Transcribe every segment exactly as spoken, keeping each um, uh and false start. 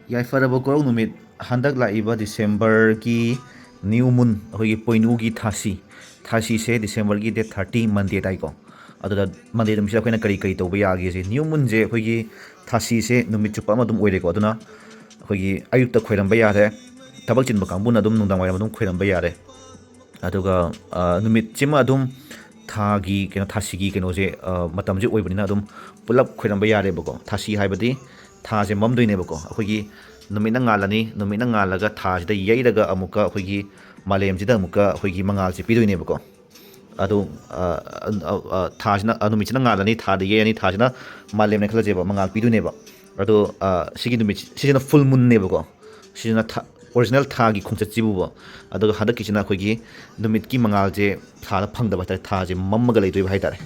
ꯌꯥꯏꯐꯔꯕ ꯀꯣꯔꯧ ꯅꯨꯃꯤꯠ, ꯍꯟꯗꯛ ꯂꯥꯛꯏꯕ Decemberꯒꯤ new moon, ꯑꯩꯈꯣꯏꯒꯤ ꯄꯣꯏꯅꯨꯒꯤ ꯊꯥꯁꯤ, ꯊꯥꯁꯤꯁꯦ Decemberꯒꯤ date thirty, Monday ꯇꯥꯏꯀꯣ꯫ ꯑꯗꯨꯗ Monday ꯅꯨꯃꯤꯠꯁꯤꯗ ꯑꯩꯈꯣꯏꯅ ꯀꯔꯤ ꯀꯔꯤ ꯇꯧꯕ ꯌꯥꯒꯦꯁꯦ, new moonꯁꯦ ꯑꯩꯈꯣꯏꯒꯤ ꯊꯥꯁꯤꯁꯦ ꯅꯨꯃꯤꯠ ꯆꯨꯞꯄ ꯑꯃ ꯑꯗꯨꯝ ꯑꯣꯏꯔꯦꯀꯣ꯫ ꯑꯗꯨꯅ ꯑꯩꯈꯣꯏꯒꯤ ꯑꯌꯨꯛꯇ ꯈꯣꯏꯔꯝꯕ ꯌꯥꯔꯦ, ꯊꯕꯛ ꯆꯤꯟꯕ ꯀꯥꯡꯕꯨꯅ ꯑꯗꯨꯝ ꯅꯨꯡꯗꯥꯡ ꯋꯥꯏꯔꯝ ꯑꯗꯨꯝ ꯈꯣꯏꯔꯝꯕ ꯌꯥꯔꯦ꯫ ꯑꯗꯨꯒ ꯅꯨꯃꯤꯠꯁꯤꯃ ꯑꯗꯨꯝ ꯊꯥꯒꯤ ꯀꯩꯅꯣ, ꯊꯥꯁꯤꯒꯤ ꯀꯩꯅꯣꯁꯦ, ꯃꯇꯝꯁꯦ ꯑꯣꯏꯕꯅꯤꯅ ꯑꯗꯨꯝ ꯄꯨꯂꯞ ꯈꯣꯏꯔꯝꯕ ꯌꯥꯔꯦꯕꯀꯣ꯫ ꯊꯥꯁꯤ ꯍꯥꯏꯕꯗꯤ ꯊꯥꯁꯦ ꯃꯝꯗꯣꯏꯅꯦꯕꯀꯣ꯫ ꯑꯩꯈꯣꯏꯒꯤ ꯅꯨꯃꯤꯠꯅ ꯉꯥꯜꯂꯅꯤ, ꯅꯨꯃꯤꯠꯅ ꯉꯥꯜꯂꯒ ꯊꯥꯁꯤꯗ ꯌꯩꯔꯒ ꯑꯃꯨꯛꯀ ꯑꯩꯈꯣꯏꯒꯤ ꯃꯥꯂꯦꯝꯁꯤꯗ ꯑꯃꯨꯛꯀ ꯑꯩꯈꯣꯏꯒꯤ ꯃꯉꯥꯜꯁꯦ ꯄꯤꯗꯣꯏꯅꯦꯕꯀꯣ꯫ ꯑꯗꯣ ꯊꯥꯁꯤꯅ, ꯅꯨꯃꯤꯠꯁꯤꯅ ꯉꯥꯜꯂꯅꯤ, ꯊꯥꯗ ꯌꯩꯔꯅꯤ, ꯊꯥꯁꯤꯅ ꯃꯥꯂꯦꯝꯅꯦ ꯈꯜꯂꯁꯦꯕ, ꯃꯉꯥꯜ ꯄꯤꯗꯣꯏꯅꯦꯕ꯫ ꯑꯗꯣ ꯁꯤꯒꯤ ꯅꯨꯃꯤꯠ, ꯁꯤꯁꯤꯅ full moonꯅꯦꯕꯀꯣ꯫ ꯁꯤꯁꯤꯅ original ꯊꯥꯒꯤ ꯈꯣꯡꯆꯠꯁꯤꯕꯨꯕ꯫ ꯑꯗꯨꯒ ꯍꯟꯗꯛꯀꯤꯁꯤꯅ ꯑꯩꯈꯣꯏꯒꯤ ꯅꯨꯃꯤꯠꯀꯤ ꯃꯉꯥꯜꯁꯦ ꯊꯥꯗ ꯐꯪꯗꯕ ꯍꯥꯏꯇꯥꯔꯦ, ꯊꯥꯁꯦ ꯃꯝꯃꯒ ꯂꯩꯗꯣꯏꯕ ꯍꯥꯏꯇꯥꯔꯦ꯫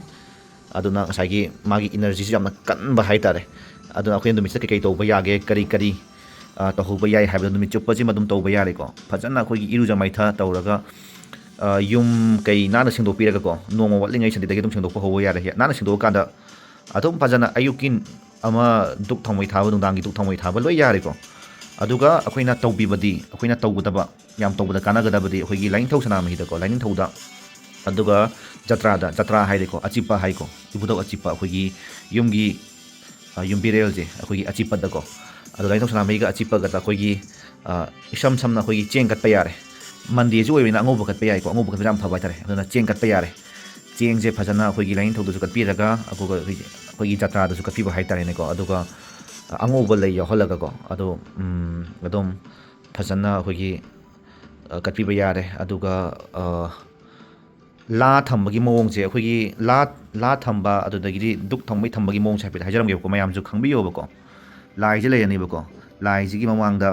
ꯑꯗꯨꯅ ꯉꯁꯥꯏꯒꯤ ꯃꯥꯒꯤ energyꯁꯤ ꯌꯥꯝꯅ ꯀꯟꯕ ꯍꯥꯏꯇꯥꯔꯦ꯫ ꯑꯗꯨꯅ ꯑꯩꯈꯣꯏꯅ ꯅꯨꯃꯤꯠꯁꯤꯗ ꯀꯩꯀꯩ ꯇꯧꯕ ꯌꯥꯒꯦ, ꯀꯔꯤ ꯀꯔꯤ ꯇꯧꯍꯧꯕ ꯌꯥꯏ ꯍꯥꯏꯕꯗꯣ ꯅꯨꯃꯤꯠ ꯆꯨꯞꯄꯁꯤꯃ ꯑꯗꯨꯝ ꯇꯧꯕ ꯌꯥꯔꯦꯀꯣ꯫ ꯐꯖꯅ ꯑꯩꯈꯣꯏꯒꯤ ꯏꯔꯨꯖ ꯃꯥꯏꯊ ꯇꯧꯔꯒ, ꯌꯨꯝ ꯀꯩ ꯅꯥꯟꯅ ꯁꯦꯡꯗꯣꯛꯄꯤꯔꯒꯀꯣ, ꯅꯣꯡꯃ ꯋꯥꯠꯂꯤꯉꯩ Sundayꯗꯒꯤ ꯑꯗꯨꯝ ꯁꯦꯡꯗꯣꯛꯄ ꯍꯧꯕ ꯌꯥꯔꯦ꯫ ꯅꯥꯟꯅ ꯁꯦꯡꯗꯣꯛꯑꯀꯥꯟꯗ ꯑꯗꯨꯝ ꯐꯖꯅ ꯑꯌꯨꯛꯀꯤ ꯑꯃ ꯙꯨꯛ ꯊꯥꯎꯃꯩ ꯊꯥꯕ, ꯅꯨꯡꯗꯥꯡꯒꯤ ꯙꯨꯛ ꯊꯥꯎꯃꯩ ꯊꯥꯕ ꯂꯣꯏ ꯌꯥꯔꯦꯀꯣ꯫ ꯑꯗꯨꯒ ꯑꯩꯈꯣꯏꯅ ꯇꯧꯕꯤꯕꯗꯤ, ꯑꯩꯈꯣꯏꯅ ꯇꯧꯒꯗꯕ, ꯌꯥꯝ ꯇꯧꯕꯗ ꯀꯥꯟꯅꯒꯗꯕꯗꯤ ꯑꯩꯈꯣꯏꯒꯤ ꯂꯥꯏꯅꯤꯡꯊꯧ ꯁꯅꯥꯃꯍꯤꯗꯀꯣ, ꯂꯥꯏꯅꯤꯡꯊꯧꯗ, ꯑꯗꯨꯒ ꯖꯇ꯭ꯔꯥꯗ, ꯖꯇ꯭ꯔꯥ ꯍꯥꯏꯔꯦꯀꯣ, ꯑꯆꯤꯞꯄ ꯍꯥꯏꯀꯣ, ꯏꯕꯨꯙꯧ ꯑꯆꯤꯞꯄ, ꯑꯩꯈꯣꯏꯒꯤ ꯌꯨꯝꯒꯤ ꯌꯨꯝꯕꯤꯔꯦꯜꯁꯦ ꯑꯩꯈꯣꯏꯒꯤ ꯑꯆꯤꯞꯄꯗꯀꯣ꯫ ꯑꯗꯣ ꯂꯥꯏꯅꯤꯡꯊꯧ ꯁꯅꯥꯃꯍꯤꯒ ꯑꯆꯤꯞꯄꯒꯗ ꯑꯩꯈꯣꯏꯒꯤ ꯏꯁꯝ ꯁꯝꯅ ꯑꯩꯈꯣꯏꯒꯤ ꯆꯦꯡ ꯀꯠꯄ ꯌꯥꯔꯦ꯫ Mondayꯁꯨ ꯑꯣꯏꯕꯅꯤꯅ ꯑꯉꯧꯕ ꯀꯠꯄ ꯌꯥꯏꯀꯣ, ꯑꯉꯧꯕ ꯀꯠꯄꯁꯦ ꯌꯥꯝ ꯐꯕ ꯍꯥꯏꯇꯥꯔꯦ꯫ ꯑꯗꯨꯅ ꯆꯦꯡ ꯀꯠꯄ ꯌꯥꯔꯦ꯫ ꯆꯦꯡꯁꯦ ꯐꯖꯅ ꯑꯩꯈꯣꯏꯒꯤ ꯂꯥꯏꯅꯤꯡꯊꯧꯗꯁꯨ ꯀꯠꯄꯤꯔꯒ, ꯑꯗꯨꯒ ꯑꯩꯈꯣꯏꯒꯤ, ꯑꯩꯈꯣꯏꯒꯤ ꯖꯇ꯭ꯔꯥꯗꯁꯨ ꯀꯠꯄꯤꯕ ꯍꯥꯏꯇꯥꯔꯦꯅꯦꯀꯣ꯫ ꯑꯗꯨꯒ ꯑꯉꯧꯕ ꯂꯩ ꯌꯥꯎꯍꯜꯂꯒꯀꯣ, ꯑꯗꯣ ꯑꯗꯨꯝ ꯐꯖꯅ ꯑꯩꯈꯣꯏꯒꯤ ꯀꯠꯄꯤꯕ ꯌꯥꯔꯦ꯫ ꯑꯗꯨꯒ ꯂꯥ ꯊꯝꯕꯒꯤ ꯃꯑꯣꯡꯁꯦ, ꯑꯩꯈꯣꯏꯒꯤ ꯂꯥ, ꯂꯥ ꯊꯝꯕ, ꯑꯗꯨꯗꯒꯤꯗꯤ ꯙꯨꯛ ꯊꯥꯎꯃꯩ ꯊꯝꯕꯒꯤ ꯃꯑꯣꯡꯁꯦ ꯍꯥꯏꯐꯦꯠ ꯍꯥꯏꯖꯔꯝꯒꯦꯕꯀꯣ, ꯃꯌꯥꯝꯁꯨ ꯈꯪꯕꯤꯌꯣꯕꯀꯣ꯫ ꯂꯥꯏꯁꯦ ꯂꯩꯔꯅꯤꯕꯀꯣ, ꯂꯥꯏꯁꯤꯒꯤ ꯃꯃꯥꯡꯗ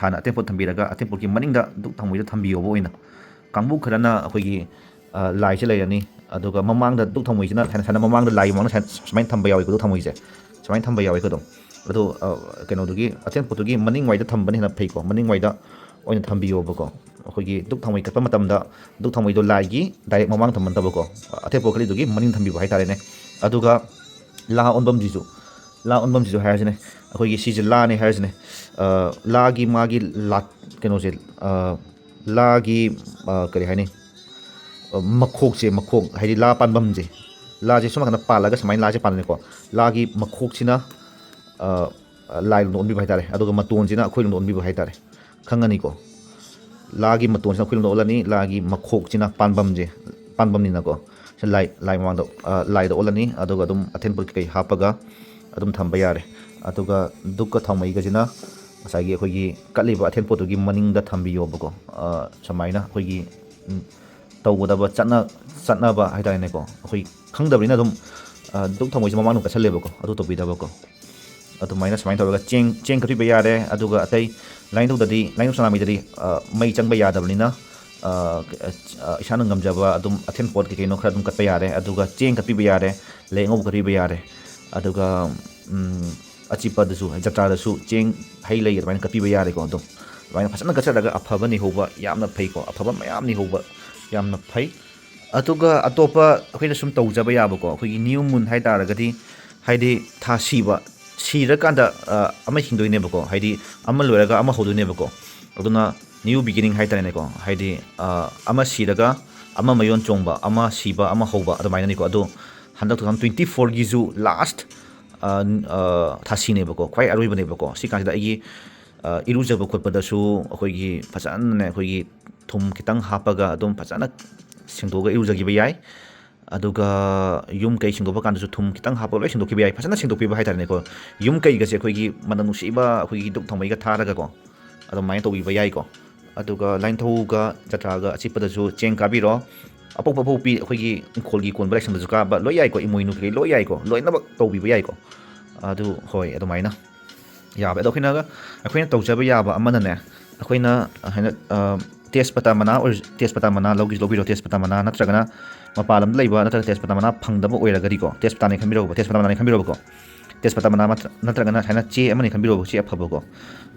ꯍꯥꯟꯅ ꯑꯇꯦꯡꯄꯣꯠ ꯊꯝꯕꯤꯔꯒ, ꯑꯇꯦꯡꯄꯣꯠꯀꯤ ꯃꯅꯤꯡꯗ ꯙꯨꯛ ꯊꯥꯎꯃꯩꯗꯣ ꯊꯝꯕꯤꯌꯣꯕ ꯑꯣꯏꯅ꯫ ꯀꯥꯡꯕꯨ ꯈꯔꯅ ꯑꯩꯈꯣꯏꯒꯤ ꯂꯥꯏꯁꯦ ꯂꯩꯔꯅꯤ, ꯑꯗꯨꯒ ꯃꯃꯥꯡꯗ ꯙꯨꯛ ꯊꯥꯎꯃꯩꯁꯤꯅ ꯁꯥꯏꯅ, ꯁꯥꯏꯅ ꯃꯃꯥꯡꯗ ꯂꯥꯏꯒꯤ ꯃꯃꯥꯡꯗ ꯁꯨꯃꯥꯏꯅ ꯊꯝꯕ ꯌꯥꯎꯋꯤꯀꯣ, ꯙꯨꯛ ꯊꯥꯎꯃꯩꯁꯦ ꯁꯨꯃꯥꯏꯅ ꯊꯝꯕ ꯌꯥꯎꯋꯤꯀꯣ ꯑꯗꯨꯝ꯫ ꯑꯗꯣ ꯀꯩꯅꯣꯗꯨꯒꯤ, ꯑꯇꯦꯡꯄꯣꯠꯇꯨꯒꯤ ꯃꯅꯤꯡ ꯋꯥꯏꯗ ꯊꯝꯕꯅ ꯍꯦꯟꯅ ꯐꯩꯀꯣ, ꯃꯅꯤꯡ ꯋꯥꯏꯗ ꯑꯣꯏꯅ ꯊꯝꯕꯤꯌꯣꯕꯀꯣ꯫ ꯑꯩꯈꯣꯏꯒꯤ ꯙꯨꯛ ꯊꯥꯎꯃꯩ ꯀꯠꯄ ꯃꯇꯝꯗ ꯙꯨꯛ ꯊꯥꯎꯃꯩꯗꯣ ꯂꯥꯏꯒꯤ direct ꯃꯃꯥꯡ ꯊꯝꯕ ꯅꯠꯇꯕꯀꯣ, ꯑꯇꯦꯡꯄꯣꯠ ꯀꯠꯂꯤꯗꯨꯒꯤ ꯃꯅꯤꯡ ꯊꯝꯕꯤꯕ ꯍꯥꯏꯇꯥꯔꯦꯅꯦ꯫ ꯑꯗꯨꯒ ꯂꯥ ꯑꯣꯟꯐꯝꯁꯤꯁꯨ ꯂꯥ ꯑꯣꯟꯐꯝꯁꯤꯁꯨ ꯍꯥꯏꯔꯁꯤꯅꯦ, ꯑꯩꯈꯣꯏꯒꯤ ꯁꯤꯁꯦ ꯂꯥꯅꯦ ꯍꯥꯏꯔꯁꯤꯅꯦ꯫ ꯑ, ꯂꯥꯒꯤ ꯃꯥꯒꯤ ꯂꯥ-, ꯀꯩꯅꯣꯁꯦ, ꯑ, ꯂꯥꯒꯤ, ꯑ, ꯀꯔꯤ ꯍꯥꯏꯅꯤ, ꯑ, ꯃꯈꯣꯛꯁꯦ, ꯃꯈꯣꯛ ꯍꯥꯏꯗꯤ ꯂꯥ ꯄꯥꯟꯐꯝꯁꯦ, ꯂꯥꯁꯦ ꯁꯣꯝ ꯅꯥꯀꯟꯗ ꯄꯥꯜꯂꯒ ꯁꯨꯃꯥꯏꯅ ꯂꯥꯁꯦ ꯄꯥꯟꯕꯅꯤꯀꯣ꯫ ꯂꯥꯒꯤ ꯃꯈꯣꯛꯁꯤꯅ, ꯑ, ꯂꯥꯏ ꯂꯣꯝꯗ ꯑꯣꯟꯕꯤꯕ ꯍꯥꯏꯇꯥꯔꯦ, ꯑꯗꯨꯒ ꯃꯇꯣꯟꯁꯤꯅ ꯑꯩꯈꯣꯏ ꯂꯣꯝꯗ ꯑꯣꯟꯕꯤꯕ ꯍꯥꯏꯇꯥꯔꯦ꯫ ꯈꯪꯉꯅꯤꯀꯣ꯫ ꯂꯥꯒꯤ ꯃꯇꯣꯟꯁꯤꯅ ꯑꯩꯈꯣꯏ ꯂꯣꯝꯗ ꯑꯣꯜꯂꯅꯤ, ꯂꯥꯒꯤ ꯃꯈꯣꯛꯁꯤꯅ ꯄꯥꯟꯐꯝꯁꯦ, ꯄꯥꯟꯐꯝꯅꯤꯅꯀꯣ꯫ ꯁꯤ ꯂꯥꯏ, ꯂꯥꯏ ꯃꯃꯥꯡꯗ, ꯑ, ꯂꯥꯏꯗ ꯑꯣꯜꯂꯅꯤ, ꯑꯗꯨꯒ ꯑꯗꯨꯝ ꯑꯊꯦꯟ ꯄꯣꯠ ꯀꯩꯀꯩ ꯍꯥꯞꯄꯒ ꯑꯗꯨꯝ ꯊꯝꯕ ꯌꯥꯔꯦ꯫ ꯑꯗꯨꯒ ꯙꯨꯞꯀ ꯊꯥꯎꯃꯩꯒꯁꯤꯅ ꯉꯁꯥꯏꯒꯤ ꯑꯩꯈꯣꯏꯒꯤ ꯀꯠꯂꯤꯕ ꯑꯊꯦꯟ ꯄꯣꯠꯇꯨꯒꯤ ꯃꯅꯤꯡꯗ ꯊꯝꯕꯤꯌꯣꯕꯀꯣ꯫ ꯑ, ꯁꯨꯃꯥꯏꯅ ꯑꯩꯈꯣꯏꯒꯤ, ꯎꯝ, ꯇꯧꯒꯗꯕ ꯆꯠꯅ-, ꯆꯠꯅꯕ ꯍꯥꯏꯇꯥꯔꯦꯅꯦꯀꯣ꯫ ꯑꯩꯈꯣꯏ ꯈꯪꯗꯕꯅꯤꯅ ꯑꯗꯨꯝ, ꯑ, ꯙꯨꯞ ꯊꯥꯎꯃꯩꯁꯦ ꯃꯃꯥꯡꯗ ꯀꯠꯁꯜꯂꯦꯕꯀꯣ, ꯑꯗꯨ ꯇꯧꯕꯤꯗꯕꯀꯣ꯫ ꯑꯗꯨꯃꯥꯏꯅ ꯁꯨꯃꯥꯏꯅ ꯇꯧꯔꯒ ꯆꯦꯡ, ꯆꯦꯡ ꯀꯠꯄꯤꯕ ꯌꯥꯔꯦ꯫ ꯑꯗꯨꯒ ꯑꯇꯩ ꯂꯥꯏꯅꯤꯡꯊꯧꯗꯗꯤ, ꯂꯥꯏꯅꯤꯡꯊꯧ ꯁꯅꯥꯃꯍꯤꯗꯗꯤ, ꯑ, ꯃꯩ ꯆꯪꯕ ꯌꯥꯗꯕꯅꯤꯅ, ꯑ, ꯑ, ꯏꯁꯥꯅ ꯉꯝꯖꯕ ꯑꯗꯨꯝ ꯑꯊꯦꯟ ꯄꯣꯠ ꯀꯩ ꯀꯩꯅꯣ ꯈꯔ ꯑꯗꯨꯝ ꯀꯠꯄ ꯌꯥꯔꯦ꯫ ꯑꯗꯨꯒ ꯆꯦꯡ ꯀꯠꯄꯤꯕ ꯌꯥꯔꯦ, ꯂꯩ ꯑꯉꯧꯕ ꯀꯠꯄꯤꯕ ꯌꯥꯔꯦ꯫ ꯑꯗꯨꯒ, ꯎꯝ, ꯑꯆꯤꯞꯄꯗꯁꯨ, ꯖꯇ꯭ꯔꯥꯗꯁꯨ ꯆꯦꯡ, ꯍꯩ ꯂꯩ ꯑꯗꯨꯃꯥꯏꯅ ꯀꯠꯄꯤꯕ ꯌꯥꯔꯦꯀꯣ꯫ ꯑꯗꯨꯝ ꯑꯗꯨꯃꯥꯏꯅ ꯐꯖꯅ ꯀꯠꯆꯔꯒ ꯑꯐꯕ ꯅꯤꯍꯧꯕ ꯌꯥꯝꯅ ꯐꯩꯀꯣ, ꯑꯐꯕ ꯃꯌꯥꯝ ꯅꯤꯍꯧꯕ ꯌꯥꯝꯅ ꯐꯩ꯫ ꯑꯗꯨꯒ ꯑꯇꯣꯞꯄ ꯑꯩꯈꯣꯏꯅ ꯁꯨꯝ ꯇꯧꯖꯕ ꯌꯥꯕꯀꯣ, ꯑꯩꯈꯣꯏꯒꯤ new moon ꯍꯥꯏ ꯇꯥꯔꯒꯗꯤ, ꯍꯥꯏꯗꯤ ꯊꯥ ꯁꯤꯕ, ꯁꯤꯔꯀꯥꯟꯗ, ꯑ, ꯑꯃ ꯍꯤꯡꯗꯣꯏꯅꯦꯕꯀꯣ, ꯍꯥꯏꯗꯤ ꯑꯃ ꯂꯣꯏꯔꯒ ꯑꯃ ꯍꯧꯗꯣꯏꯅꯦꯕꯀꯣ꯫ ꯑꯗꯨꯅ new beginning ꯍꯥꯏ ꯇꯥꯔꯦꯅꯦꯀꯣ, ꯍꯥꯏꯗꯤ, ꯑ, ꯑꯃ ꯁꯤꯔꯒ ꯑꯃ ꯃꯌꯣꯟ ꯆꯣꯡꯕ, ꯑꯃ ꯁꯤꯕ ꯑꯃ ꯍꯧꯕ ꯑꯗꯨꯃꯥꯏꯅꯅꯤꯀꯣ꯫ ꯑꯗꯣ ꯍꯟꯗꯛ two thousand twenty fourꯒꯤꯁꯨ last, ꯑ, ꯑ, ꯊꯥꯁꯤꯅꯦꯕꯀꯣ, ꯈ꯭ꯋꯥꯏ ꯑꯔꯣꯏꯕꯅꯦꯕꯀꯣ꯫ ꯁꯤ ꯀꯥꯟꯁꯤꯗ ꯑꯩꯒꯤ, ꯑ, ꯏꯔꯨꯖꯕ ꯈꯣꯠꯄꯗꯁꯨ ꯑꯩꯈꯣꯏꯒꯤ ꯐꯖꯅꯅꯦ, ꯑꯩꯈꯣꯏꯒꯤ ꯊꯨꯝ ꯈꯤꯇꯪ ꯍꯥꯞꯄꯒ ꯑꯗꯨꯝ ꯐꯖꯅ ꯁꯦꯡꯗꯣꯛꯑꯒ ꯏꯔꯨꯖꯈꯤꯕ ꯌꯥꯏ꯫ ꯑꯗꯨꯒ ꯌꯨꯝ ꯀꯩ ꯁꯦꯡꯗꯣꯛꯄ ꯀꯥꯟꯗꯁꯨ ꯊꯨꯝ ꯈꯤꯇꯪ ꯍꯥꯞꯄꯒ ꯂꯣꯏ ꯁꯦꯡꯗꯣꯛꯈꯤꯕ ꯌꯥꯏ, ꯐꯖꯅ ꯁꯦꯡꯗꯣꯛꯄꯤꯕ ꯍꯥꯏꯇꯥꯔꯦꯅꯦꯀꯣ꯫ ꯌꯨꯝ ꯀꯩꯒꯁꯦ ꯑꯩꯈꯣꯏꯒꯤ ꯃꯅꯝ ꯅꯨꯡꯁꯤꯕ, ꯑꯩꯈꯣꯏꯒꯤ ꯙꯨꯞ ꯊꯥꯎꯃꯩꯒ ꯊꯥꯔꯒꯀꯣ, ꯑꯗꯨꯃꯥꯏꯅ ꯇꯧꯕꯤꯕ ꯌꯥꯏꯀꯣ꯫ ꯑꯗꯨꯒ ꯂꯥꯏꯅꯤꯡꯊꯧꯒ ꯖꯇ꯭ꯔꯥꯒ ꯑꯆꯤꯞꯄꯗꯁꯨ ꯆꯦꯡ ꯀꯥꯕꯤꯔꯣ꯫ ꯑꯄꯣꯛꯄ ꯑꯄꯣꯛꯄꯤ ꯑꯩꯈꯣꯏꯒꯤ ꯏꯪꯈꯣꯜꯒꯤ ꯀꯣꯟꯕ ꯂꯥꯏꯁꯪꯗꯁꯨ ꯀꯥꯕ ꯂꯣꯏ ꯌꯥꯏꯀꯣ, ꯏꯃꯣꯏꯅꯨ ꯀꯩꯀꯩ ꯂꯣꯏ ꯌꯥꯏꯀꯣ, ꯂꯣꯏꯅꯃꯛ ꯇꯧꯕꯤꯕ ꯌꯥꯏꯀꯣ꯫ ꯑꯗꯨ ꯍꯣꯏ, ꯑꯗꯨꯃꯥꯏꯅ ꯌꯥꯕ꯫ ꯑꯗꯣ ꯑꯩꯈꯣꯏꯅ, ꯑꯩꯈꯣꯏꯅ ꯇꯧꯖꯕ ꯌꯥꯕ ꯑꯃꯅꯅꯦ, ꯑꯩꯈꯣꯏꯅ ꯍꯥꯏꯅ, ꯑ, ꯇꯦꯖꯄꯇꯥ ꯃꯅꯥ ꯑꯣꯏꯔꯁꯨ, ꯇꯦꯖꯄꯇꯥ ꯃꯅꯥ ꯂꯧꯒꯦꯁꯨ ꯂꯧꯕꯤꯔꯣ, ꯇꯦꯖꯄꯇꯥ ꯃꯅꯥ ꯅꯠꯇ꯭ꯔꯒꯅ ꯃꯄꯥꯟ ꯂꯝꯗ ꯂꯩꯕ ꯅꯠꯇ꯭ꯔꯒ ꯇꯦꯖꯄꯇꯥ ꯃꯅꯥ ꯐꯪꯗꯕ ꯑꯣꯏꯔꯒꯗꯤꯀꯣ, ꯇꯦꯖꯄꯇꯥꯅꯦ ꯈꯟꯕꯤꯔꯣꯕ, ꯇꯦꯖꯄꯇꯥ ꯃꯅꯥꯅꯦ ꯈꯟꯕꯤꯔꯣꯕꯀꯣ꯫ ꯇꯦꯖꯄꯇꯥ ꯃꯅꯥ ꯅꯠꯇ꯭ꯔ-, ꯅꯠꯇ꯭ꯔꯒꯅ ꯁꯨꯃꯥꯏꯅ ꯆꯦ ꯑꯃꯅꯤ ꯈꯟꯕꯤꯔꯣꯕ, ꯆꯦ ꯑꯐꯕꯀꯣ꯫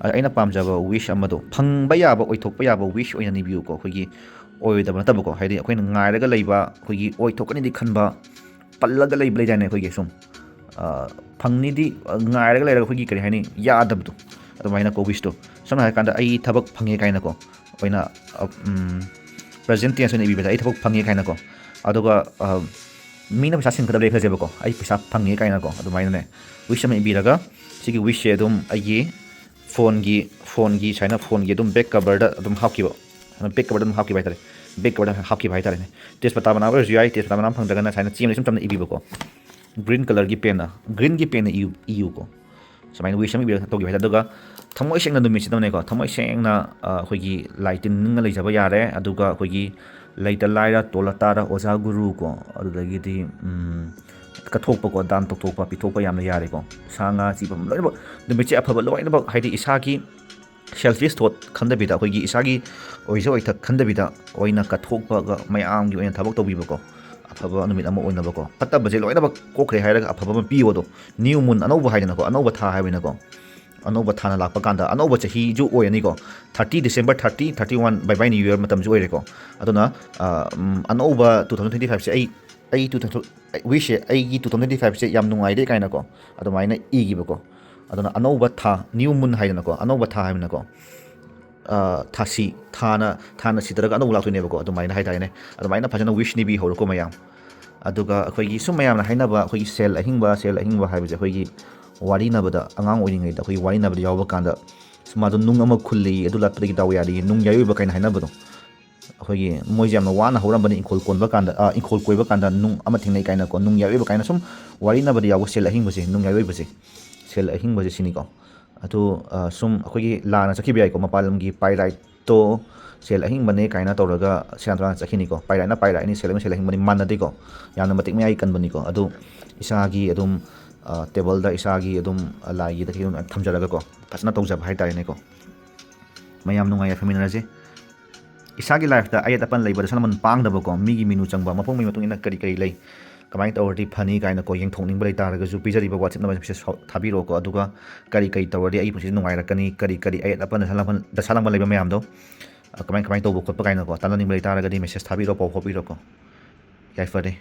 ꯑ, ꯑꯩꯅ ꯄꯥꯝꯖꯕ wish ꯑꯃꯗꯣ, ꯐꯪꯕ ꯌꯥꯕ, ꯑꯣꯏꯊꯣꯛꯄ ꯌꯥꯕ wish ꯑꯣꯏꯅ ꯅꯤꯕꯤꯌꯨꯀꯣ꯫ ꯑꯩꯈꯣꯏꯒꯤ ꯑꯣꯏꯔꯣꯏꯗꯕ ꯅꯠꯇꯕꯀꯣ, ꯍꯥꯏꯗꯤ ꯑꯩꯈꯣꯏꯅ ꯉꯥꯏꯔꯒ ꯂꯩꯕ, ꯑꯩꯈꯣꯏꯒꯤ ꯑꯣꯏꯊꯣꯛꯀꯅꯤꯗꯤ ꯈꯟꯕ, ꯄꯜꯂꯒ ꯂꯩꯕ ꯂꯩꯗꯥꯏꯅꯦ ꯑꯩꯈꯣꯏꯒꯤ ꯁꯨꯝ꯫ ꯐꯪꯅꯤꯗꯤ ꯉꯥꯏꯔꯒ ꯂꯩꯔꯒ ꯑꯩꯈꯣꯏꯒꯤ ꯀꯔꯤ ꯍꯥꯏꯅꯤ, ꯌꯥꯗꯕꯗꯣ, ꯑꯗꯨꯃꯥꯏꯅ ꯀꯣ, wishꯇꯣ꯫ ꯁꯝꯅ ꯍꯥꯏꯔꯀꯥꯟꯗ ꯑꯩ ꯊꯕꯛ ꯐꯪꯉꯦ ꯀꯥꯏꯅꯀꯣ, ꯑꯩꯈꯣꯏꯅ present tense ꯑꯣꯏꯅ ꯏꯕꯤꯕꯗ ꯑꯩ ꯊꯕꯛ ꯐꯪꯉꯦ ꯀꯥꯏꯅꯀꯣ꯫ ꯑꯗꯨꯒ ꯃꯤꯅ ꯄꯩꯁꯥ ꯁꯤꯡꯒꯗꯕ ꯂꯩꯈ꯭ꯔꯁꯦꯕꯀꯣ, ꯑꯩ ꯄꯩꯁꯥ ꯐꯪꯉꯦ ꯀꯥꯏꯅꯀꯣ, ꯑꯗꯨꯃꯥꯏꯅꯅꯦ wish ꯑꯃ ꯏꯕꯤꯔꯒ, ꯁꯤꯒꯤ wishꯁꯦ ꯑꯗꯨꯝ ꯑꯩꯒꯤ ꯐꯣꯟꯒꯤ ꯐꯣꯟꯒꯤ ꯁꯨꯃꯥꯏꯅ ꯐꯣꯟꯒꯤ ꯑꯗꯨꯝ back coverꯗ ꯑꯗꯨꯝ ꯍꯥꯞꯈꯤꯕ, back coverꯗ ꯑꯗꯨꯝ ꯍꯥꯞꯈꯤꯕ ꯍꯥꯏꯇꯥꯔꯦ, back coverꯗ ꯍꯥꯞꯈꯤꯕ ꯍꯥꯏꯇꯥꯔꯦꯅꯦ꯫ ꯇꯦꯖꯄꯇꯥ ꯃꯅꯥ ꯑꯣꯏꯔꯁꯨ ꯌꯥꯏ, ꯇꯦꯖꯄꯇꯥ ꯃꯅꯥ ꯐꯪꯗ꯭ꯔꯒꯅ ꯁꯨꯃꯥꯏꯅ ꯆꯦ ꯑꯃꯗ ꯏꯆꯝ ꯆꯝꯅ ꯏꯕꯤꯕꯀꯣ, green colourꯒꯤ penꯅ, greenꯒꯤ penꯅ ꯏꯌꯨ ꯏꯌꯨꯀꯣ꯫ ꯁꯨꯃꯥꯏꯅ wish ꯑꯃ ꯏꯕꯤꯔꯒ ꯇꯧꯈꯤꯕ ꯍꯥꯏꯇꯥꯔꯦ꯫ ꯑꯗꯨꯒ ꯊꯃꯣꯏ ꯁꯦꯡꯅ ꯅꯨꯃꯤꯠꯁꯤꯗꯅꯦꯀꯣ, ꯊꯃꯣꯏ ꯁꯦꯡꯅ ꯑꯩꯈꯣꯏꯒꯤ ꯂꯥꯏ ꯇꯤꯟ ꯅꯤꯡꯉ ꯂꯩꯖꯕ ꯌꯥꯔꯦ꯫ ꯑꯗꯨꯒ ꯑꯩꯈꯣꯏꯒꯤ ꯂꯩꯇ ꯂꯥꯏꯔ, ꯇꯣꯜꯂ ꯇꯥꯔ, ꯑꯣꯖꯥ ꯒꯨꯔꯨ ꯀꯣ, ꯑꯗꯨꯗꯒꯤꯗꯤ ꯀꯠꯊꯣꯛꯄꯀꯣ, ꯗꯥꯟ ꯇꯧꯊꯣꯛꯄ, ꯄꯤꯊꯣꯛꯄ ꯌꯥꯝꯅ ꯌꯥꯔꯦꯀꯣ꯫ ꯁꯥ ꯉꯥ ꯆꯤꯕ ꯂꯣꯏꯅꯃꯛ, ꯅꯨꯃꯤꯠꯁꯦ ꯑꯐꯕ ꯂꯣꯏꯅꯃꯛ, ꯍꯥꯏꯗꯤ ꯏꯁꯥꯒꯤ selfish thought ꯈꯟꯗꯕꯤꯗ, ꯑꯩꯈꯣꯏꯒꯤ ꯏꯁꯥꯒꯤ ꯑꯣꯏꯖ ꯑꯣꯏꯊꯛ ꯈꯟꯗꯕꯤꯗ ꯑꯣꯏꯅ ꯀꯠꯊꯣꯛꯄꯒ ꯃꯌꯥꯝꯒꯤ ꯑꯣꯏꯅ ꯊꯕꯛ ꯇꯧꯕꯤꯕꯀꯣ꯫ ꯑꯐꯕ ꯅꯨꯃꯤꯠ ꯑꯃ ꯑꯣꯏꯅꯕꯀꯣ꯫ ꯐꯠꯇꯕꯁꯦ ꯂꯣꯏꯅꯃꯛ ꯀꯣꯛꯈ꯭ꯔꯦ ꯍꯥꯏꯔꯒ ꯑꯐꯕ ꯑꯃ ꯄꯤꯌꯣꯗꯣ꯫ New moon, ꯑꯅꯧꯕ ꯍꯥꯏꯗꯅꯀꯣ, ꯑꯅꯧꯕ ꯊꯥ ꯍꯥꯏꯕꯅꯀꯣ꯫ ꯑꯅꯧꯕ ꯊꯥꯅ ꯂꯥꯛꯄ ꯀꯥꯟꯗ ꯑꯅꯧꯕ ꯆꯍꯤꯁꯨ ꯑꯣꯏꯔꯅꯤꯀꯣ꯫ Thirty December, thirty, thirty one, bye bye new year ꯃꯇꯝꯁꯨ ꯑꯣꯏꯔꯦꯀꯣ꯫ ꯑꯗꯨꯅ ꯑꯅꯧꯕ two thousand twenty fiveꯁꯦ ꯑꯩ ꯑꯩ two thousand wishꯁꯦ ꯑꯩꯒꯤ two thousand twenty fiveꯁꯦ ꯌꯥꯝ ꯅꯨꯡꯉꯥꯏꯔꯦ ꯀꯥꯏꯅꯀꯣ, ꯑꯗꯨꯃꯥꯏꯅ ꯏꯈꯤꯕꯀꯣ꯫ ꯑꯗꯨꯅ ꯑꯅꯧꯕ ꯊꯥ, new moon ꯍꯥꯏꯗꯅꯀꯣ, ꯑꯅꯧꯕ ꯊꯥ ꯍꯥꯏꯕꯅꯀꯣ, ꯊꯥꯁꯤ, ꯊꯥꯅ ꯊꯥꯅ ꯁꯤꯊꯔꯒ ꯑꯅꯧꯕ ꯂꯥꯛꯇꯣꯏꯅꯦꯕꯀꯣ꯫ ꯑꯗꯨꯃꯥꯏꯅ ꯍꯥꯏꯇꯥꯔꯦꯅꯦ꯫ ꯑꯗꯨꯃꯥꯏꯅ ꯐꯖꯅ wish ꯅꯤꯕꯤꯍꯧꯔꯣꯀꯣ ꯃꯌꯥꯝ꯫ ꯑꯗꯨꯒ ꯑꯩꯈꯣꯏꯒꯤ ꯁꯨꯝ ꯃꯌꯥꯝꯅ ꯍꯥꯏꯅꯕ, ꯑꯩꯈꯣꯏꯒꯤ ꯁꯦꯜ ꯑꯍꯤꯡꯕ, ꯁꯦꯜ ꯑꯍꯤꯡꯕ ꯍꯥꯏꯕꯁꯦ ꯑꯩꯈꯣꯏꯒꯤ ꯋꯥꯔꯤꯅꯕꯗ, ꯑꯉꯥꯡ ꯑꯣꯏꯔꯤꯉꯩꯗ ꯑꯩꯈꯣꯏꯒꯤ ꯋꯥꯔꯤꯅꯕꯗ ꯌꯥꯎꯕ ꯀꯥꯟꯗ, ꯃꯥꯗꯣ ꯅꯨꯡ ꯑꯃ ꯈꯨꯜꯂꯤ, ꯑꯗꯨ ꯂꯥꯠꯄꯗꯒꯤ ꯗꯥꯎ ꯌꯥꯔꯤ, ꯅꯨꯡ ꯌꯥꯏꯑꯣꯏꯕ ꯀꯥꯏꯅ ꯍꯥꯏꯅꯕꯗꯣ꯫ ꯑꯩꯈꯣꯏꯒꯤ ꯃꯣꯏꯁꯦ ꯌꯥꯝꯅ ꯋꯥꯅ ꯍꯧꯔꯝꯕꯅꯤ, ꯏꯪꯈꯣꯜ ꯀꯣꯟꯕ ꯀꯥꯟꯗ, ꯏꯪꯈꯣꯜ ꯀꯣꯏꯕ ꯀꯥꯟꯗ ꯅꯨꯡ ꯑꯃ ꯊꯦꯡꯅꯩ ꯀꯥꯏꯅꯀꯣ, ꯅꯨꯡ ꯌꯥꯏꯑꯣꯏꯕ ꯀꯥꯏꯅ ꯁꯨꯝ ꯋꯥꯔꯤꯅꯕꯗ ꯌꯥꯎꯕ ꯁꯦꯜ ꯑꯍꯤꯡꯕꯁꯦ, ꯅꯨꯡ ꯌꯥꯏꯑꯣꯏꯕꯁꯦ, ꯁꯦꯜ ꯑꯍꯤꯡꯕꯁꯦ ꯁꯤꯅꯤꯀꯣ꯫ ꯑꯗꯨ ꯁꯨꯝ ꯑꯩꯈꯣꯏꯒꯤ ꯂꯥꯟꯅ ꯆꯠꯈꯤꯕ ꯌꯥꯏꯀꯣ, ꯃꯄꯥꯟ ꯂꯝꯒꯤ ꯄꯥꯏꯔꯥꯏꯠꯇꯣ ꯁꯦꯜ ꯑꯍꯤꯡꯕꯅꯦ ꯀꯥꯏꯅ ꯇꯧꯔꯒ ꯁꯦꯔꯥꯟ ꯇꯨꯔꯥꯟ ꯆꯠꯈꯤꯅꯤꯀꯣ꯫ ꯄꯥꯏꯔꯥꯏꯠꯅ ꯄꯥꯏꯔꯥꯏꯠꯅꯤ, ꯁꯦꯜ ꯑꯍꯤꯡꯕ, ꯁꯦꯜ ꯑꯍꯤꯡꯕꯅꯤ, ꯃꯥꯟꯅꯗꯦꯀꯣ꯫ ꯌꯥꯝꯅ ꯃꯇꯤꯛ ꯃꯌꯥꯏ ꯀꯟꯕꯅꯤꯀꯣ꯫ ꯑꯗꯨ ꯏꯁꯥꯒꯤ ꯑꯗꯨꯝ ꯇꯦꯕꯜꯗ ꯏꯁꯥꯒꯤ ꯑꯗꯨꯝ ꯂꯥꯏꯒꯤꯗ ꯀꯩ ꯑꯗꯨꯝ ꯊꯝꯖꯔꯒꯀꯣ, ꯐꯖꯅ ꯇꯧꯖꯕ ꯍꯥꯏꯇꯥꯔꯦꯅꯦꯀꯣ꯫ ꯃꯌꯥꯝ ꯅꯨꯡꯉꯥꯏ ꯌꯥꯏꯐꯃꯤꯟꯅꯔꯁꯦ꯫ ꯏꯁꯥꯒꯤ ꯂꯥꯏꯐꯇ ꯑꯌꯦꯠ ꯑꯄꯟ ꯂꯩꯕ, ꯗꯁꯥ ꯂꯝꯕꯟ ꯄꯥꯡꯗꯕꯀꯣ, ꯃꯤꯒꯤ ꯃꯤꯅꯨ ꯆꯪꯕ, ꯃꯄꯣꯛ ꯃꯤ ꯃꯇꯨꯡ ꯏꯟꯅ ꯀꯔꯤ ꯀꯔꯤ ꯂꯩ, ꯀꯃꯥꯏꯅ ꯇꯧꯔꯗꯤ ꯐꯅꯤ ꯀꯥꯏꯅꯀꯣ, ꯌꯦꯡꯊꯣꯛꯅꯤꯡꯕ ꯂꯩꯇꯥꯔꯒꯁꯨ ꯄꯤꯖꯔꯤꯕ WhatsApp number message ꯊꯥꯕꯤꯔꯛꯑꯣꯀꯣ꯫ ꯑꯗꯨꯒ ꯀꯔꯤ ꯀꯔꯤ ꯇꯧꯔꯗꯤ ꯑꯩꯒꯤ ꯄꯨꯟꯁꯤꯁꯦ ꯅꯨꯡꯉꯥꯏꯔꯛꯀꯅꯤ, ꯀꯔꯤ ꯀꯔꯤ ꯑꯌꯦꯠ ꯑꯄꯟ, ꯗꯁꯥ ꯂꯝꯕꯟ, ꯗꯁꯥ ꯂꯝꯕꯟ ꯂꯩꯕ ꯃꯌꯥꯝꯗꯣ, ꯀꯃꯥꯏ ꯀꯃꯥꯏꯅ ꯇꯧꯕ ꯈꯣꯠꯄ ꯀꯥꯏꯅꯀꯣ, ꯇꯥꯟꯅꯅꯤꯡꯕ ꯂꯩꯇꯥꯔꯒꯗꯤ message ꯊꯥꯕꯤꯔꯛꯑꯣ, ꯄꯥꯎ ꯐꯥꯎꯕꯤꯔꯛꯑꯣꯀꯣ꯫ ꯌꯥꯏꯐꯔꯦ꯫